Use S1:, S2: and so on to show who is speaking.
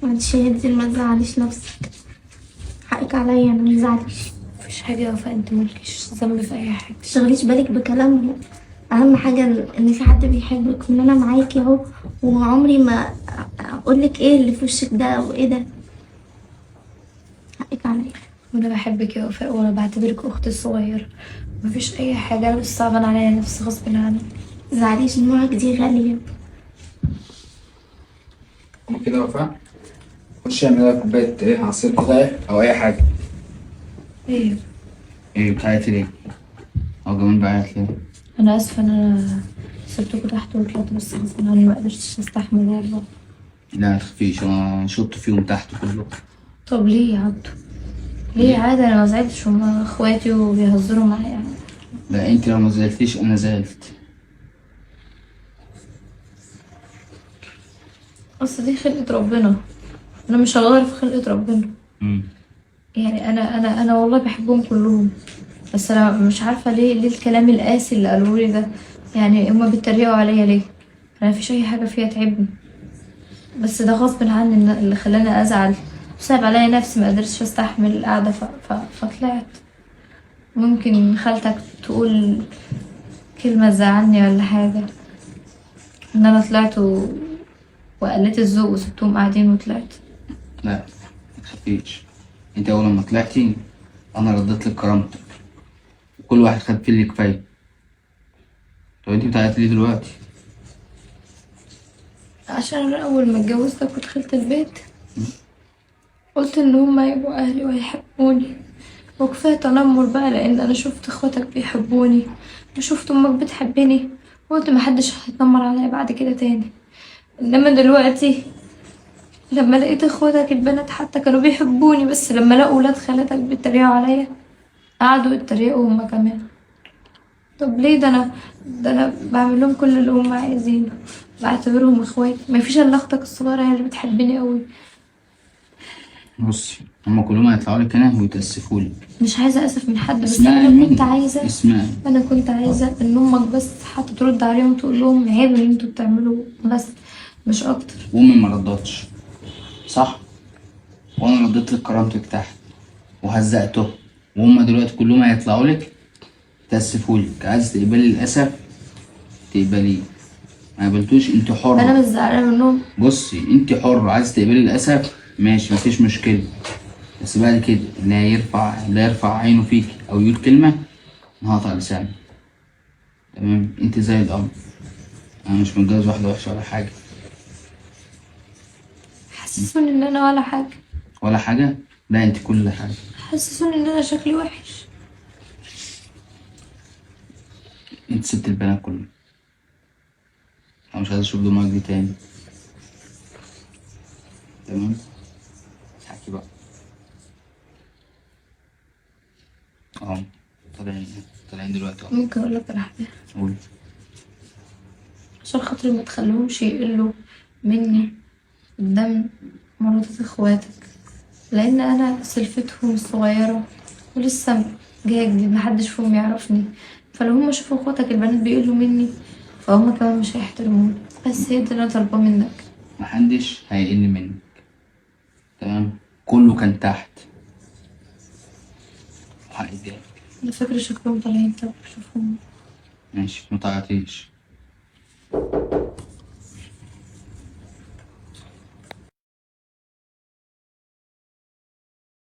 S1: معلش يا هدي، ما تزعليش نفسك، حقك عليا، انا ما تزعليش.
S2: مفيش حاجة يا وفاء، انت مالكيش ذنب في اي حاجة.
S1: تشغليش بالك بكلامهم، اهم حاجة ان في حد بيحبك وان انا معاكي اهو، وعمري ما اقولك ايه اللي في وشك ده او ايه ده. حقك عليا.
S2: وانا بحبك يا وفاء، وانا بعتبرك اختي الصغيرة، مفيش اي حاجة، انا بس صعبان عليا نفسي غصب عني.
S1: متزعليش، دموعك دي غالية.
S3: كده يا وفاء، خش اعمل لها كوباية ايه عصير كده او اي حاجة.
S2: ايه؟
S3: ايه بتعيطي ليه؟ او كمان بعيط ليه؟
S2: انا اسفه ان انا سبتكوا تحت وطلعت، بس غصب عني ما قدرتش استحمل والله.
S3: لا ما تخافيش، انا شطت فيهم تحت كله.
S2: طب ليه يا عبدو؟ ليه؟ عادي، انا ما زعلتش، هما اخواتي وبيهزروا معايا.
S3: لا انت لو ما زعلتيش انا زعلت.
S2: اصل دي خلقة ربنا، انا مش هغير في خلقة ربنا. يعني انا والله بحبهم كلهم، بس انا مش عارفه ليه الكلام القاسي اللي قالوه لي ده. يعني هما بيتريقوا عليا ليه؟ انا مفيش اي حاجة فيها تعبني، بس ده غصب عني اللي خلاني ازعل، صعب عليا نفسي، ما قدرتش استحمل القعدة فطلعت. ممكن خالتك تقول كلمة تزعلني ولا حاجة، ان انا طلعت وقلت الذوق وسبتهم قاعدين وطلعت.
S3: لا ما تخافيش، انت اول ما طلعتي انا رديت لك كرامتك، وكل واحد خد فيه اللي كفاية. طب انت بتعيطي ليه دلوقتي؟
S2: عشان انا اول ما اتجوزتك ودخلت البيت قلت ان هما يبقوا اهلي وهيحبوني، وكفاية تنمر بقى، لان انا شفت اخواتك بيحبوني وشفت امك بتحبني، وقلت محدش هيتنمر عليا بعد كده تاني. انما دلوقتي لما لقيت اخواتك البنات حتى كانوا بيحبوني، بس لما لقوا ولاد خالتك بيتريقوا عليا قعدوا يتريقوا هما كمان. طب ليه؟ ده انا بعمل لهم كل اللي هما عايزينه، بعتبرهم اخواتي، مفيش الا اختك الصغيرة هي اللي بتحبني قوي.
S3: بصي هما كلهم هيطلعوا لك هنا ويتاسفوا لك.
S2: مش عايزه اسف من حد، بس
S3: اسمعي
S2: انا
S3: مني.
S2: كنت عايزه،
S3: اسمعي،
S2: انا كنت عايزه ان امك بس حتى ترد عليهم تقول لهم عيب اللي انتوا بتعملوه، بس مش اكتر.
S3: وامي ما رضتش صح؟ وانا رديت لك كرامتك تحت وهزقته، وهم دلوقتي كلهم هيطلعوا لك يتاسفوا لك. عايز تقبلي الاسف تقبليه، ما قبلتوش انت حره.
S2: انا مش زعلانة منهم.
S3: بصي انت حره، عايز تقبلي الاسف ماشي مفيش مشكلة، بس بعد كده لا يرفع عينه فيك او يقول كلمة انا هقطع لسانه. تمام؟ انت زي القمر، انا مش متجوز واحدة وحشة ولا حاجة.
S2: حسسوني ان انا ولا حاجة.
S3: ولا حاجة؟ لا انت كل حاجة.
S2: حسسوني ان انا شكلي وحش.
S3: انت سبت البنات كلهم، انا مش عايز اشوف دموعك دي تاني. تمام؟ احكي بقى. اهو طالعين دلوقتي اهو.
S2: ممكن اقول لك على حاجة؟
S3: قول.
S2: عشان خاطري ما تخليهمش يقلوا مني قدام مراتات اخواتك، لان انا سلفتهم الصغيرة ولسه جاية جديد، محدش فيهم يعرفني، فلو هم شافوا اخواتك البنات بيقلوا مني فهم كمان مش هيحترموني. بس هي دي اللي انا طالباه منك.
S3: محدش هيقل منك، تمام؟ كله كان تحت وحق الدنيا.
S2: انا فاكره شكلهم طالعين، طب شوفهم.
S3: ماشي ما تعيطيش.